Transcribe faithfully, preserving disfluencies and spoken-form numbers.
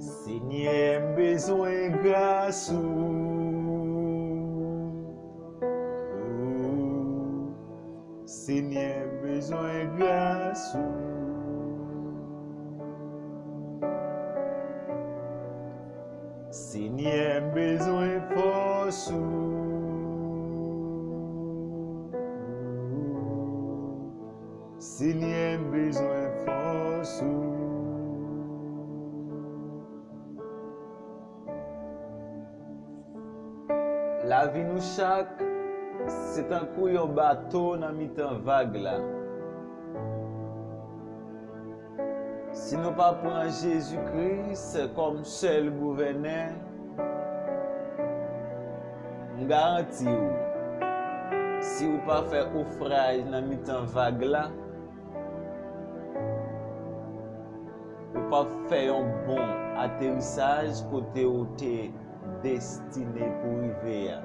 Senyè, m bezwen gras ou. Senyè, m bezwen gras ou. Senyè, m bezwen fòs ou. Senyè, m bezwen fòs ou. Lavi nou chak se tankou yon bato nan mitan vag la. Si nou pa pran Jezi Kris kòm sèl gouvènè, m garanti w, si w pa fè ofraj nan mitan vag la, ou p ap fè yon bon aterisaj kote w te destine pou rive a.